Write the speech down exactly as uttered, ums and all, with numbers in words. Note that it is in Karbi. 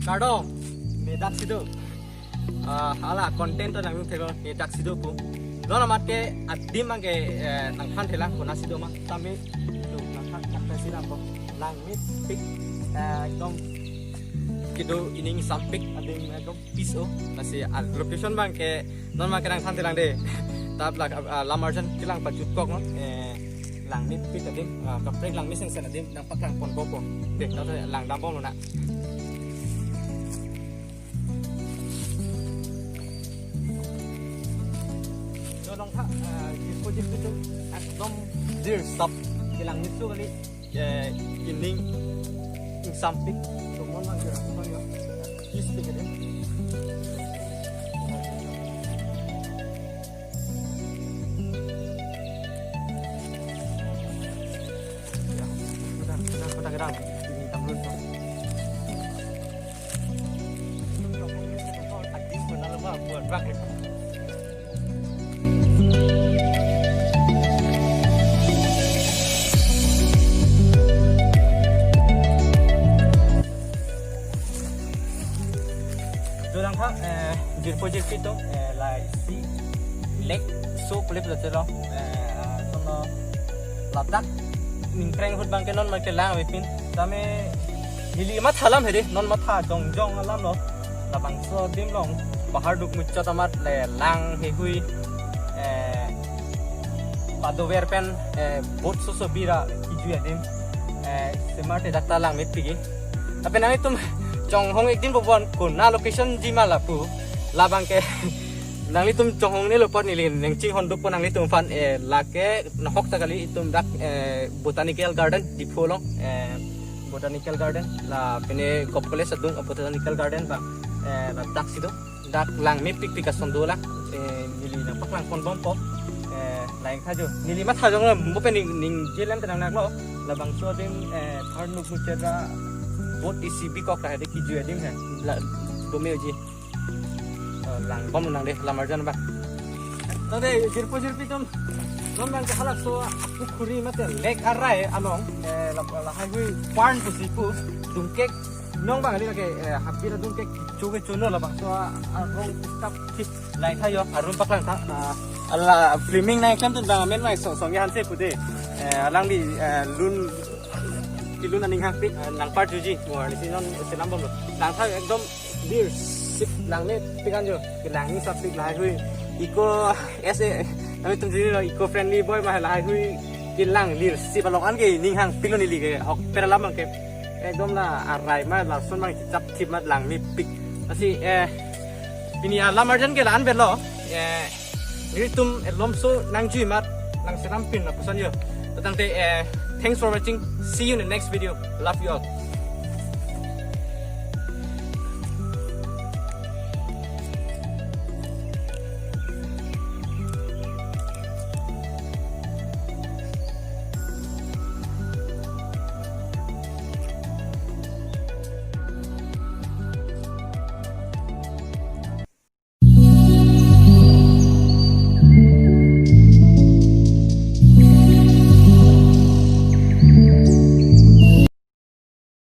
Kardom, ne daksi do. Ah, hala content to nangthek lo, ne daksi do pu. Non amat ke adim abang ke, eh, nangthan thelang konatsi do ma. Tame do nangthan, nangthan si lang ko. Langmepik, eh, ekdom kedo ining sampik adim ekdom peace o. Lasi, ah, location abang ke non abang ke nangthan thelang de. Tap lak, ah, lam arjan kelang pajutkok non. Eh, langmepik adim, ah, kaprek langme sengsen adim nangpaklang ponbompo. De, tap langdambomlo na. Yo, Longtha, ah, jirpo jirpi atum ekdom dirsap kelang nisu kali, eh, ining ingsampik. Tomon lang ya, tomon ya. Peace pik adim. Ya, kedang, kedang, kedang, kedang. Ini tamrun tuh. Dolang kha, eh, jirpo jirpi atum, eh, la isi lake so pule pule chelo, eh, ah, sono ladak ningkreng ahut abang ke non abang ke lang avepin. Tame neli matha alam he de, non matha jongjong alam lo. Labangso adim along, pahar duk muchot amat le lang heihui, eh, padover pen, eh, boat soso bira kejui adim, eh, semar te dak ta langmepik ke. Tapi nanglitum chonghong ekdin po bon, kona location ji ma lapu. Labang ke nanglitum chonghongnelo apot neli nangchinghon dukpo nanglitum aphan, eh, lake nahok ta kali itum dak, eh, Botanical Garden, Diphu along, eh, Botanical Garden, la pine Govt College adung, Botanical Garden abang, eh, la daksi do. Dak langmepikpik ason do la, eh, neli nangpaklang ponbompo, eh, lain kha jo. Neli matha jonglo, mo pen ning, ningje lam tenang naklo. Labangso adim, eh, pahar duk muchot ra boat isi bikok ra he de kejui adim he. La, dome uji. Eh, langbom nang de, lam arjan abang. Tade, jirpo jirpi atum. Non abang ke halakso pukhuri mate lake arai along, eh, la, lahaihui pond pusi pu, dungkek non abang kali lake, eh, happy la dungkek chu ke chuno labangso arong stap thip lain tha yo, arum paklang tha. Ah, hala filming nangklemdun abang amen mai so, Songya Hanse pu de. Eh, alangli, eh, lun, kelun aning hangpik, eh, nangpar juji, mo arnisi non selam bomlo. Langtha ekdom dirsip langmepik an jo. Kelang ningsapik lahaihui. Eco, as a, nanglitum chinilo, eco friendly boy ma lahaihui. Kelang dirsip along an ke ning hangpiklo neli ke. Hok pera lam abang ke. Ekdom la arai ma lason abang chap thip amat langmepik. Lasi, eh, pini alam arjan ke la-an avelo. Eh, nelitum elomso nangjui amat nangselam pin lapuson jo. Tangte, eh, thanks for watching. See you in the next video. Love you all.